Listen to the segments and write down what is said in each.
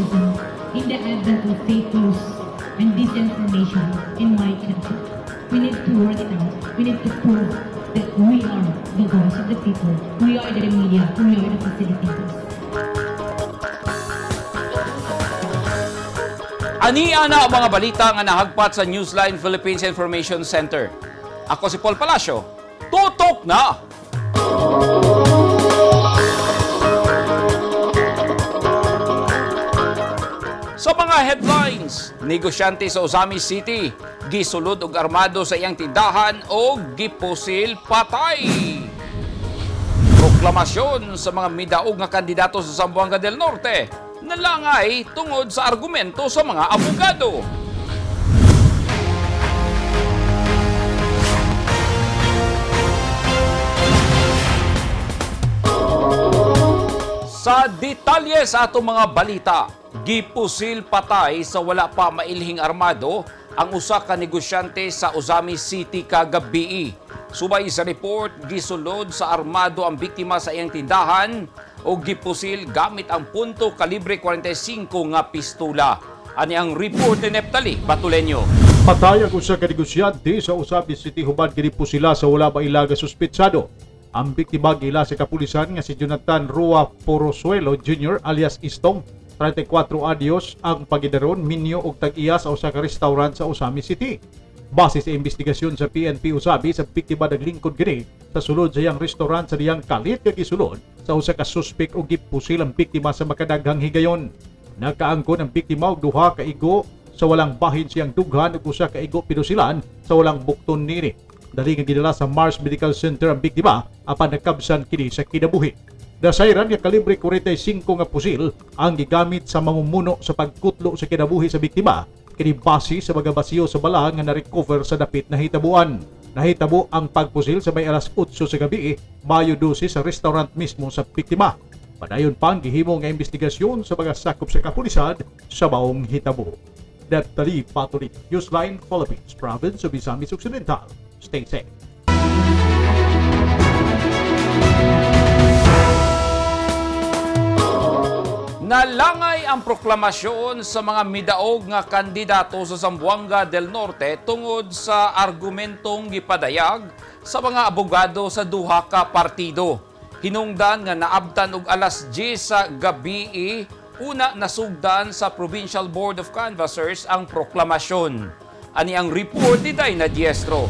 journalism in the advent of fake news and disinformation in my country. We need to work it out. We need to prove that we are the voice of the people. We are the media. We are the facilitators. Ania na ang mga balita nga nahagpat sa Newsline Philippines Information Center. Ako si Paul Palacio. Tutok na! Sa mga headlines, negosyante sa Ozamis City, gisulod og armado sa iyang tindahan o gipusil patay. Proklamasyon sa mga midaog nga kandidato sa Zamboanga del Norte, nalangay tungod sa argumento sa mga abogado. Sa detalye sa atong mga balita, gipusil patay sa wala pa mailhing armado ang usa ka negosyante sa Ozamis City kagabii. Subay sa report, gisulod sa armado ang biktima sa iyang tindahan o gipusil gamit ang punto kalibre 45 nga pistola. Ani ang report ni Neptali Batuleño. Patay ang usa ka negosyante sa Ozamis City human kini sila sa wala mailaga suspetsado. Ang biktima giila sa kapulisan nga si Jonathan Rua Porosuelo Jr. alias Istong, 34 anyos ang pagidaron, minyo og tag-iya sa usa ka restaurant sa Ozamis City. Base sa investigasyon sa PNP Ozamis, ang biktima naglingkod kini sa sulod sa iyang restaurant sa diyang kalit nga gisulod sa usa ka suspek og gipusil ang biktima sa makadaghang higayon. Nakaangkon ang biktima og duha ka igo sa walang bahin siyang dughan ug usa ka igo pinusilan sa walang bukton nini. Dali nga gidala sa Mars Medical Center ang biktima apan nakabsan kini sa kinabuhi. Nasayran nga kalibre 45 nga pusil ang gigamit sa mamumuno sa pagkutlo sa kinabuhi sa biktima kini base sa mga basiyo sa bala nga na-recover sa dapit na hitabuan. Nahitabo ang pagpusil sa may alas 8 sa gabi, Mayo 12, sa restaurant mismo sa biktima. Padayon pang gihimo nga investigasyon sa mga sakop sa kapulisan sa maong hitabo. Neptali Patulit, Newsline Philippines, Province of Misamis Occidental. Stay safe. Nalangay ang proklamasyon sa mga midaog nga kandidato sa Zamboanga del Norte tungod sa argumentong gipadayag sa mga abogado sa duha ka partido. Hinungdan nga naabtan og alas 10 sa gabi, una nasugdan sa Provincial Board of Canvassers ang proklamasyon. Ani ang report ni Dayna Diestro.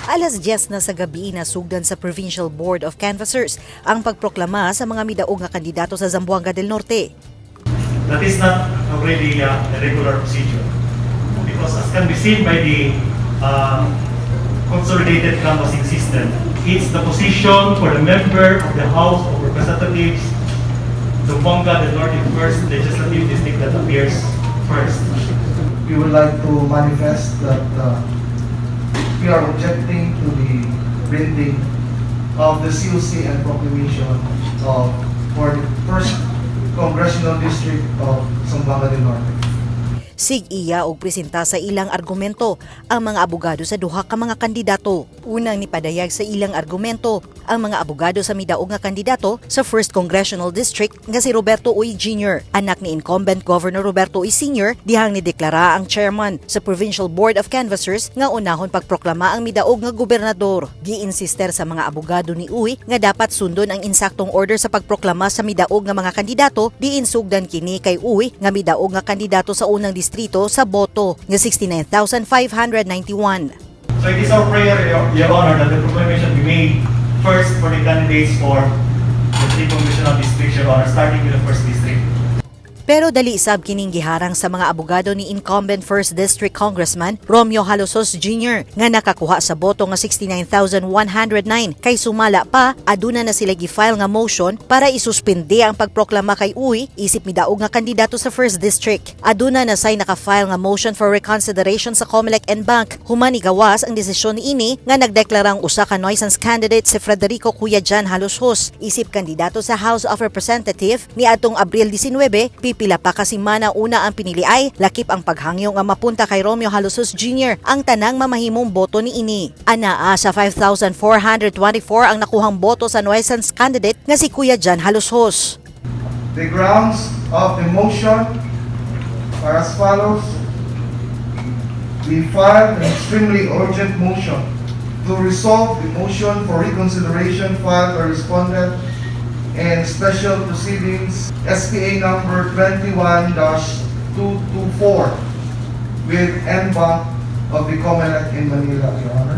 Alas 10 na sa gabi, nasugdan sa Provincial Board of Canvassers ang pagproklama sa mga midaog nga kandidato sa Zamboanga del Norte. That is not already a regular procedure. Because as can be seen by the consolidated canvassing system, it's the position for the member of the House of Representatives, Zamboanga del Norte First Legislative District, that appears first. We would like to manifest that we are objecting to the printing of the COC and proclamation of for the first congressional district of Zamboanga del Norte. Sig-iya og presenta sa ilang argumento ang mga abogado sa duha ka mga kandidato. Unang nipadayag sa ilang argumento ang mga abogado sa midaog nga kandidato sa First Congressional District nga si Roberto Uy Jr., anak ni incumbent Governor Roberto Uy Sr., dihang nideklara ang chairman sa Provincial Board of Canvassers nga unahon pagproklama ang midaog nga gobernador. Giinsister sa mga abogado ni Uy nga dapat sundon ang insaktong order sa pagproklama sa midaog nga mga kandidato, diin sugdan kini kay Uy nga midaog nga kandidato sa unang distrito sa boto nga 69,591. So it is our prayer, Your Honor, that the proclamation be made first for the candidates for the three congressional districts, Your Honor, starting with the first district. Pero dali sab kining giharang sa mga abogado ni incumbent 1st District Congressman Romeo Jalosjos Jr. nga nakakuha sa boto nga 69,109 kay sumala pa aduna na sila gi-file nga motion para isuspende ang pagproklama kay Uy isip midaog nga kandidato sa 1st District. Aduna na say naka-file nga motion for reconsideration sa COMELEC en banc human gawas ang desisyon niini nga nagdeklarang usa ka nuisance candidate si Federico Kuya Jan Jalosjos isip kandidato sa House of Representative niadtong Abril 19, pipila pa ka semana una ang piniliay, lakip ang paghangyo nga mapunta kay Romeo Jalosjos Jr. ang tanang mamahimong boto niini. Anaa sa 5,424 ang nakuhang boto sa nuisance candidate nga si Kuya Jan Jalosjos. The grounds of the motion are as follows. We filed an extremely urgent motion to resolve the motion for reconsideration filed by respondent in special proceedings SPA number 21-224 with en banc of the COMELEC in Manila, Your Honor.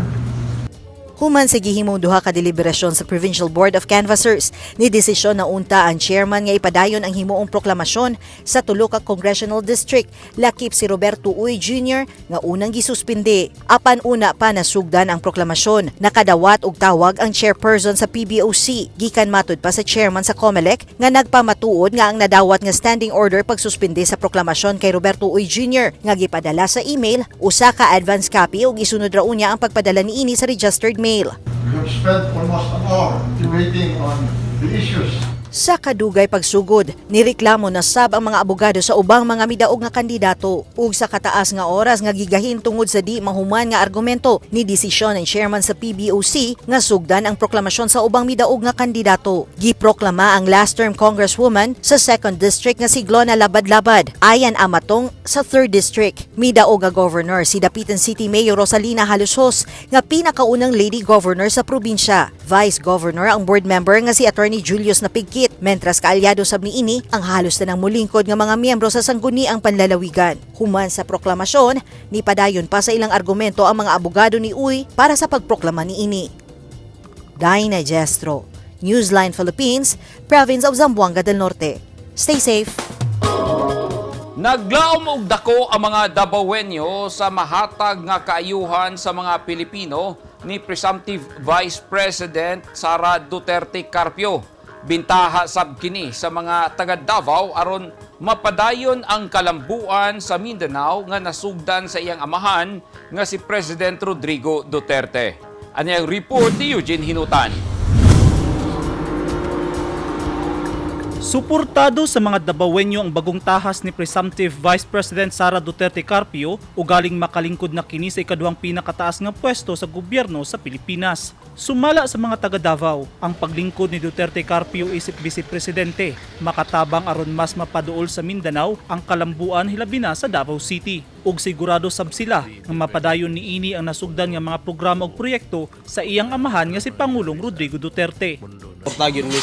Human sa gihimong duha ka deliberasyon sa Provincial Board of Canvassers, ni desisyon na unta ang chairman nga ipadayon ang himuong proklamasyon sa tulo ka congressional district, lakip si Roberto Uy Jr. nga unang gisuspinde. Apan una pa nasugdan ang proklamasyon, nakadawat og tawag ang chairperson sa PBOC gikan matud pa sa chairman sa COMELEC nga nagpamatuod nga ang nadawat nga standing order pagsuspinde sa proklamasyon kay Roberto Uy Jr. nga gipadala sa email usa ka advance copy ug isunod ra unya ang pagpadala niini sa registered mail. We have spent almost an hour debating on the issues. Sa kadugay pagsugod, nireklamo na sab ang mga abogado sa ubang mga midaog nga kandidato ug sa kataas nga oras nga gigahin tungod sa di mahuman nga argumento ni desisyon ng chairman sa PBOC nga sugdan ang proklamasyon sa ubang midaog nga kandidato. Giproklama ang last term congresswoman sa 2nd district nga si Glona Labadlabad, Ayan Amatong sa 3rd district. Midaog nga governor si Dapitan City Mayor Rosalina Jalosjos nga pinakaunang lady governor sa probinsya. Vice governor ang board member nga si Attorney Julius Napigkit, mentras kaalyado sab niini ang halos tanang mulingkod nga mga miyembro sa sangguniang panlalawigan. Human sa proklamasyon, nipadayon pa sa ilang argumento ang mga abogado ni Uy para sa pagproklama niini. Dinah Gestro, Newsline Philippines, Province of Zamboanga del Norte. Stay safe. Naglaom og dako ang mga Dabawenyo sa mahatag nga kaayuhan sa mga Pilipino ni presumptive Vice President Sara Duterte Carpio. Bintaha sab kini sa mga taga Davao aron mapadayon ang kalambuan sa Mindanao nga nasugdan sa iyang amahan nga si President Rodrigo Duterte. Ani ang report ni Eugene Hinutan. Suportado sa mga Dabawenyo ang bagong tahas ni presumptive Vice President Sara Duterte Carpio, ugaling makalingkod na kini sa ikaduhang pinakataas nga pwesto sa gobyerno sa Pilipinas. Sumala sa mga taga Davao, ang paglingkod ni Duterte Carpio isip Vice Presidente, makatabang aron mas mapaduol sa Mindanao ang kalambuan, hilabi na sa Davao City. Ug sigurado sab sila nga mapadayon niini ang nasugdan nga mga programa ug proyekto sa iyang amahan nga si Pangulong Rodrigo Duterte. Suporta gyud mi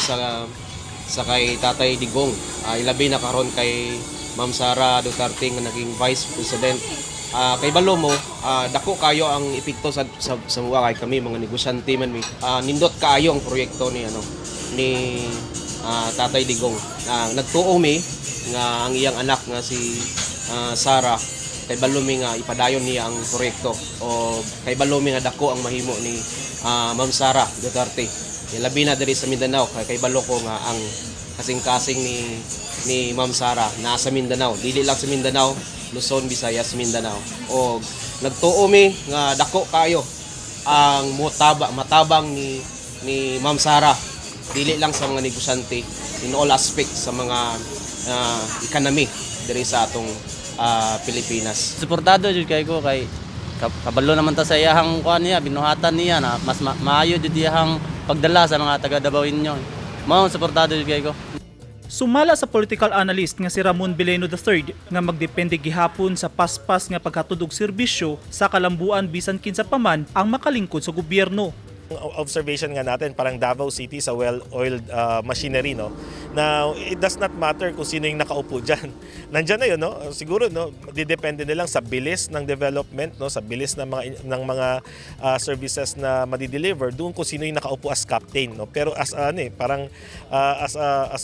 sa kay Tatay Digong. Ilabi na karon kay Ma'am Sara Duterte nga naging Vice President. Kay balo mo, dako kayo ang epekto sa mga kay kami mga negosyante man mi. Nindot kaayo ang proyekto ni ano ni Tatay Digong. Nagtuo mi nga ang iyang anak nga si Sara, kay balo mi nga ipadayon niya ang proyekto o kay balo mi nga dako ang mahimo ni Ma'am Sara Duterte. Labi na diri sa Mindanao kay balo ko nga ang kasing-kasing ni Ma'am Sara nasa Mindanao, dili lang sa Mindanao, Luzon, Visayas, Mindanao. O nagtuo mi nga dako kayo ang matabang ni Ma'am Sara, dili lang sa mga negosyante, in all aspects sa mga economy diri sa atong Pilipinas. Suportado jud kay ko kay kabalo naman ta sa iyahang kuan niya, binuhatan niya na mas maayo jud iyahang pagdala sa mga taga Dabawenyo. Mao, suportado jud kay ko. Sumala sa political analyst nga si Ramon Beleno III nga magdepende gihapon sa paspas nga paghatod og serbisyo sa kalambuan bisan kinsa pa man ang makalingkod sa gobyerno. Observation nga natin, parang Davao City sa well-oiled machinery, no? Now, it does not matter kung sino yung nakaupo dyan. Nandyan na yun, no? Siguro, no, didepende na lang sa bilis ng development, no, sa bilis ng mga services na madideliver doon kung sino yung nakaupo as captain, no? Pero as ano eh, parang as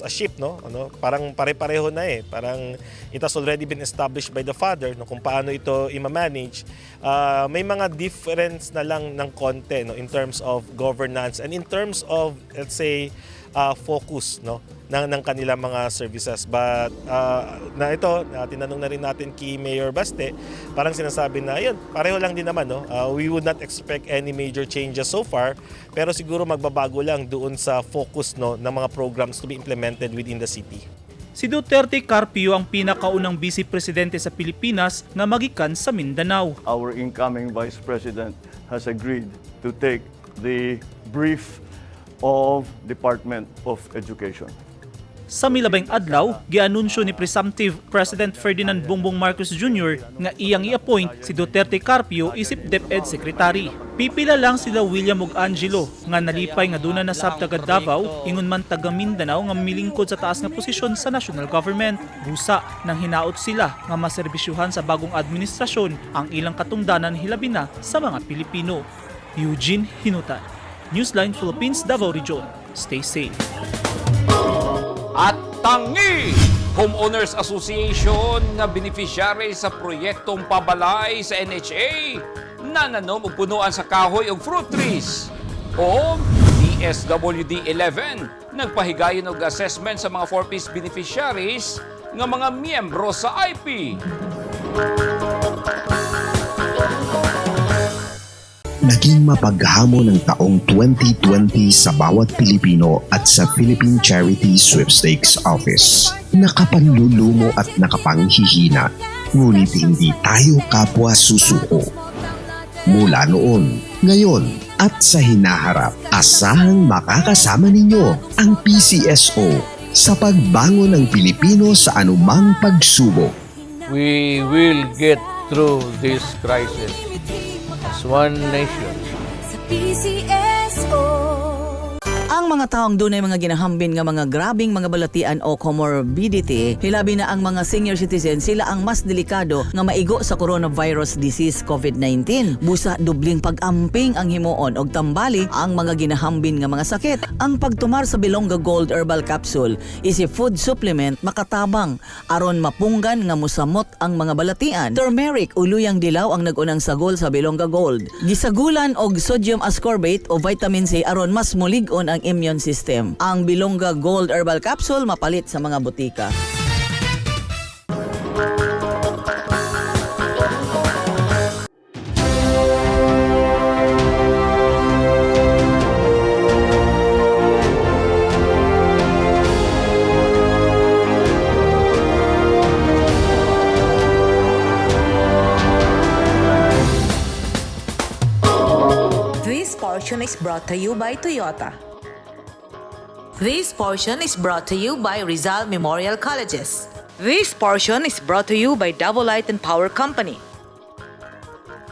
a ship, no, ano, parang pare-pareho na eh. Parang it has already been established by the father, no, kung paano ito i-manage. May mga difference na lang ng konti, no, in terms of governance and in terms of, let's say, focus, no, ng kanilang mga services. But na ito, tinanong na rin natin kay Mayor Baste, parang sinasabi na ayun, pareho lang din naman, no? We would not expect any major changes so far, pero siguro magbabago lang doon sa focus, no, ng mga programs to be implemented within the city. Si Duterte Carpio ang pinakaunang vice presidente sa Pilipinas nga magikan sa Mindanao. Our incoming Vice President has agreed to take the brief of Department of Education. Sa milabayng adlaw, gianunsyo ni presumptive President Ferdinand Bongbong Marcos Jr. nga iyang i-appoint si Duterte Carpio isip DepEd Secretary. Pipila lang sila William ug Angelo nga nalipay nga duna na sab taga Davao ingon man taga Mindanao nga milingkod sa taas nga posisyon sa national government. Busa nang hinaot sila nga maserbisyuhan sa bagong administrasyon ang ilang katungdanan hilabi na sa mga Pilipino. Eugene Hinutan, Newsline Philippines, Davao Region. Stay safe. At tangi! Homeowners Association nga beneficiary sa proyektong pabalay sa NHA nananom og punuan sa kahoy ug fruit trees. O DSWD 11 nagpahigayon og assessment sa mga 4Ps beneficiaries nga mga miyembro sa IP. Naging mapaghamon ang taong 2020 sa bawat Pilipino at sa Philippine Charity Sweepstakes Office. Nakapanlulumo at nakapanghihina, ngunit hindi tayo kapwa susuko. Mula noon, ngayon, at sa hinaharap, asahang makakasama ninyo ang PCSO sa pagbangon ng Pilipino sa anumang pagsubok. We will get through this crisis as one nation. Sa PCSO. Ang mga taong dunay mga ginahambin nga mga grabing mga balatian o comorbidity, hilabi na ang mga senior citizen, sila ang mas delikado nga maigo sa coronavirus disease COVID-19. Busa dubling pag-amping ang himuon og tambali ang mga ginahambin nga mga sakit. Ang pagtumar sa Bilongga Gold Herbal Capsule is a food supplement makatabang aron mapunggan nga musamot ang mga balatian. Turmeric o luyang dilaw ang nagunang sagol sa Bilongga Gold. Gisagulan og sodium ascorbate o vitamin C aron mas mulig-on ang immune system. Ang Bilongga Gold Herbal Capsule mapalit sa mga botika. This portion is brought to you by Toyota. This portion is brought to you by Rizal Memorial Colleges. This portion is brought to you by Davao Light and Power Company.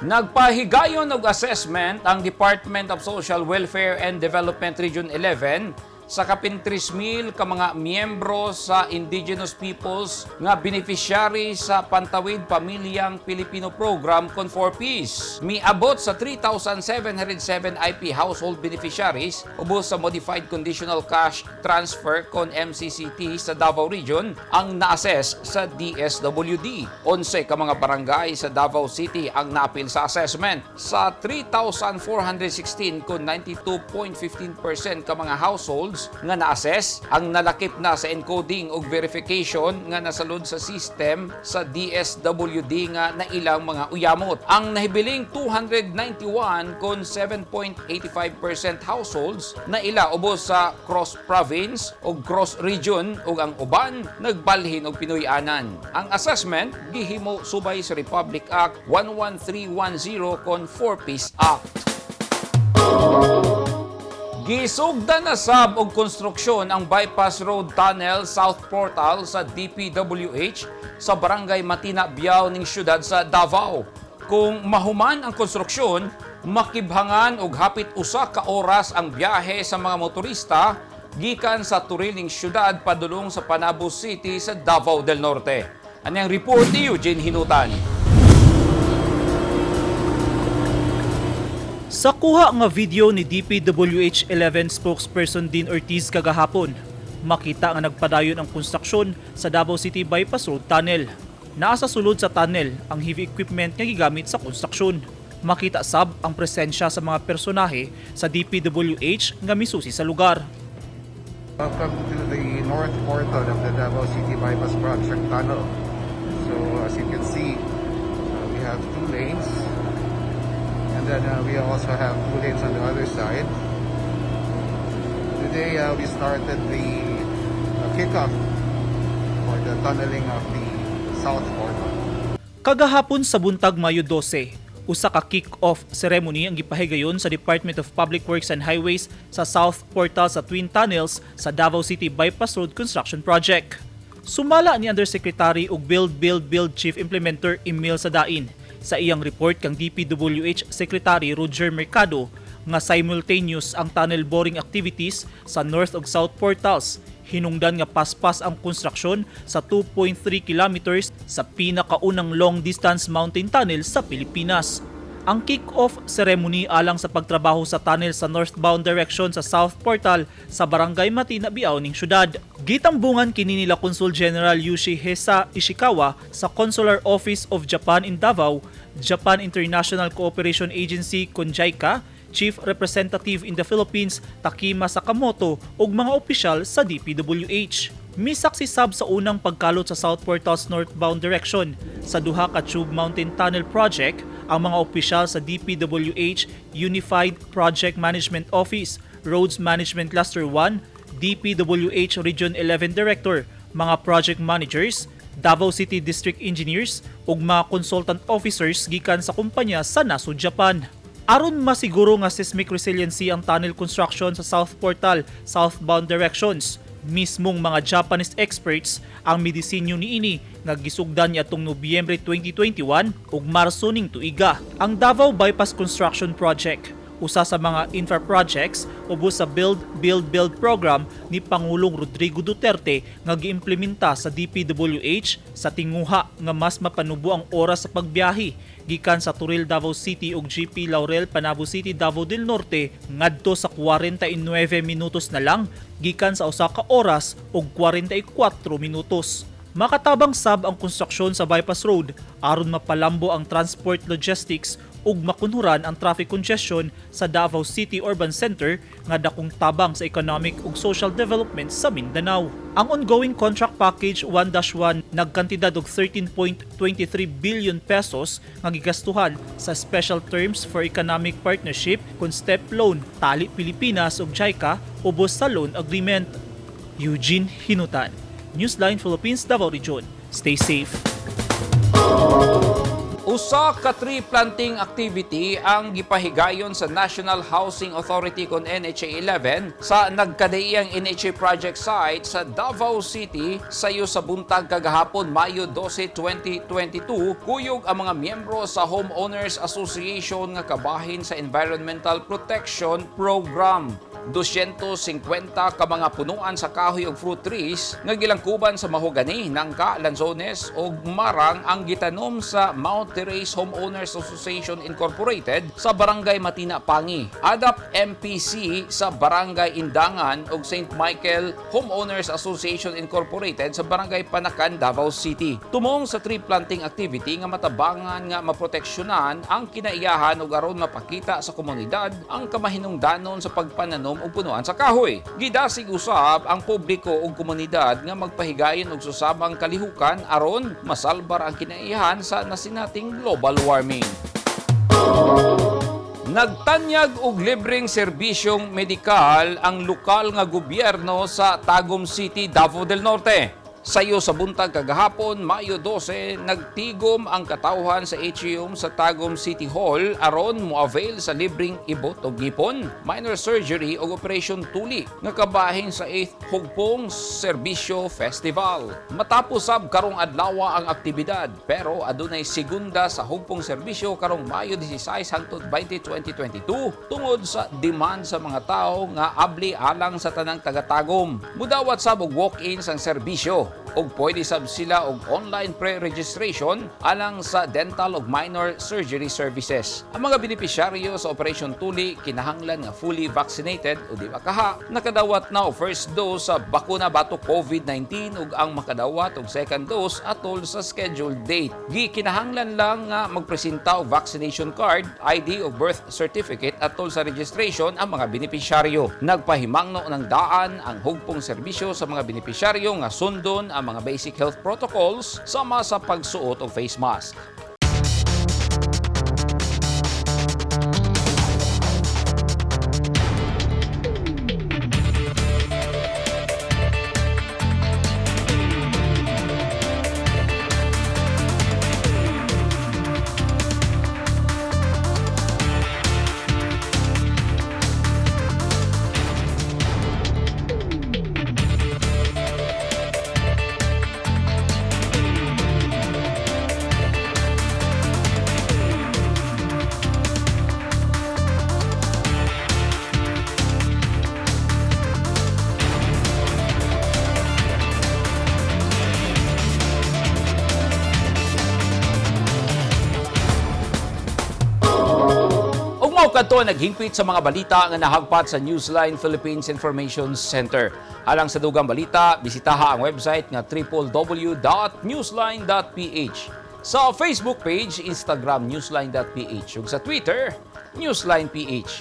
Nagpahigayon og assessment ang Department of Social Welfare and Development Region 11 sa kapin 3,000 ka mga miyembro sa Indigenous Peoples nga beneficiary sa Pantawid Pamilyang Pilipino Program kon 4Ps. Miabot sa 3,707 IP household beneficiaries ubos sa Modified Conditional Cash Transfer kon MCCT sa Davao Region ang na-assess sa DSWD. 11 ka mga barangay sa Davao City ang naapil sa assessment. Sa 3,416 kon 92.15% ka mga households nga na-assess ang nalakip na sa encoding ug verification nga nasalud sa system sa DSWD nga nailang mga uyamot. Ang nahibiling 291 kon 7.85% households na ila ubos sa cross province o cross region ug ang uban nagbalhin og Pinoy-anan. Ang assessment gihimo subay sa Republic Act 11310 kon 4-Piece Act. Gisugdan na sab og konstruksyon ang Bypass Road Tunnel South Portal sa DPWH sa Barangay Matina Biao ning syudad sa Davao. Kung mahuman ang konstruksyon, makibhangan og hapit 1 ka oras ang biyahe sa mga motorista gikan sa Toril ning syudad padulong sa Panabo City sa Davao del Norte. Anyang report ni Eugene Hinutan. Sa kuha nga video ni DPWH 11 spokesperson Dean Ortiz kagahapon, makita nga nagpadayon ang konstruksyon sa Davao City Bypass Road Tunnel. Naa sa sulod sa tunnel ang heavy equipment nga gigamit sa konstruksyon. Makita sab ang presensya sa mga personahe sa DPWH nga misusi sa lugar. Welcome to the north portal of the Davao City Bypass Project Tunnel. So as you can see, we have two lanes, and then we also have two lanes on the other side. Today we started the kickoff for the tunneling of the south portal. Kagahapon sa buntag, Mayo 12, Usa ka kick-off ceremony ang gipahigayon sa Department of Public Works and Highways sa South Portal sa Twin Tunnels sa Davao City Bypass Road Construction Project. Sumala ni Undersecretary ug Build Build Build Chief Implementer Emil Sadain sa iyang report kang DPWH Secretary Roger Mercado nga simultaneous ang tunnel boring activities sa North ug South Portals, hinungdan nga paspas ang konstruksyon sa 2.3 kilometers sa pinakaunang long distance mountain tunnel sa Pilipinas. Ang kick-off ceremony alang sa pagtrabaho sa tunnel sa northbound direction sa South Portal sa Barangay Matina, Biao ning syudad. Gitambungan kini nila Consul General Yoshihisa Ishikawa sa Consular Office of Japan in Davao, Japan International Cooperation Agency kon JICA, Chief Representative in the Philippines Takima Sakamoto ug mga opisyal sa DPWH. Misaksi sab sa unang pagkalot sa South Portal's northbound direction sa duha ka Tube Mountain Tunnel Project ang mga opisyal sa DPWH Unified Project Management Office, Roads Management Cluster 1, DPWH Region 11 Director, mga project managers, Davao City District Engineers ug mga consultant officers gikan sa kumpanya sa nasod Japan. Aron masiguro nga seismic resiliency ang tunnel construction sa South Portal, southbound directions, mismong mga Japanese experts ang midisenyo niini nga gisugdan niadtong Nobyembre 2021 ug Marso ning tuiga. Ang Davao Bypass Construction Project usa sa mga infra projects ubos sa Build Build Build program ni Pangulong Rodrigo Duterte nga giimplementa sa DPWH sa tinguha nga mas mapanubo ang oras sa pagbiyahe gikan sa Toril, Davao City ug GP Laurel, Panabo City, Davao del Norte ngadto sa 49 minutos na lang gikan sa usa ka oras ug 44 minutos. Makatabang sab ang konstruksyon sa bypass road aron mapalambo ang transport logistics ug makunhuran ang traffic congestion sa Davao City Urban Center nga dakong tabang sa economic ug social development sa Mindanao. Ang ongoing contract package 1-1 nagkantidad og 13.23 billion pesos nga gigastuhan sa special terms for economic partnership kon step loan Tali Pilipinas ug JICA ubos sa loan agreement. Eugene Hinutan, Newsline Philippines, Davao Region. Stay safe. Usa ka tree planting activity ang gipahigayon sa National Housing Authority kon NHA 11 sa nagkadaiyang NHA project site sa Davao City sayo sa buntag kagahapon, Mayo 12, 2022, kuyog ang mga miyembro sa Homeowners Association nga kabahin sa Environmental Protection Program. 250 ka mga punuan sa kahoy ug fruit trees nga gilangkuban sa mahogany, nangka, lanzones ug marang ang gitanom sa Mount Terrace Homeowners Association Incorporated sa Barangay Matina, Pangi, Adapt MPC sa Barangay Indangan ug St. Michael Homeowners Association Incorporated sa Barangay Panacan, Davao City. Tumong sa tree planting activity nga matabangan nga maproteksyonan ang kinaiyahan ug aron mapakita sa komunidad ang kamahinungdanon sa pagpananom og punuan sa kahoy. Gidasig usab ang publiko ug komunidad nga magpahigayon og susamang kalihukan aron masalbar ang kinaiyahan sa nasinating global warming. Nagtanyag og libreng serbisyong medikal ang lokal nga gobyerno sa Tagum City, Davao del Norte. Sayo sa buntag kagahapon, Mayo 12, nagtigom ang katawhan sa atrium sa Tagum City Hall aron mo-avail sa libreng ibot og ngipon, minor surgery ug operation tuli nga kabahin sa 8th Hugpong Serbisyo Festival. Matapos sab karong adlaw ang aktibidad, pero adunay segunda sa Hugpong Serbisyo karong Mayo 16 hangtod 20, 2022 tungod sa demand sa mga tao nga abli alang sa tanang taga-Tagum. Mudawat sab og walk-in sang serbisyo ug pwede sab sila og online pre-registration alang sa dental ug minor surgery services. Ang mga benepisyaryo sa Operation Tuli kinahanglan nga fully vaccinated o di ba kaha nakadawat na og first dose sa bakuna batok COVID-19 ug ang makadawat og second dose atol sa scheduled date. Gikinahanglan lang nga magpresenta og vaccination card, ID o birth certificate atol sa registration ang mga benepisyaryo. Nagpahimangno ng daan ang hugpong serbisyo sa mga benepisyaryo nga sundon ang mga basic health protocols sama sa pagsuot og face mask. Mao kadto ang naghingpit sa mga balita nga nahagpat sa Newsline Philippines Information Center. Alang sa dugang balita, bisitaha ang website nga www.newsline.ph. Sa Facebook page, Instagram, newsline.ph, ug sa Twitter, newsline.ph.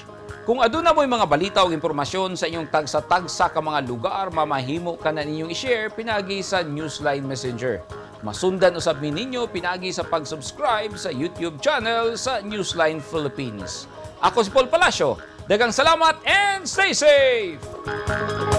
Kung aduna mo'y mga balita o impormasyon sa inyong tagsa-tagsa ka mga lugar, mamahimo ka na ninyong i-share pinagi sa Newsline Messenger. Masundan usab mi ninyo pinagi sa pag-subscribe sa YouTube channel sa Newsline Philippines. Ako si Paul Palacio. Daghang salamat and stay safe!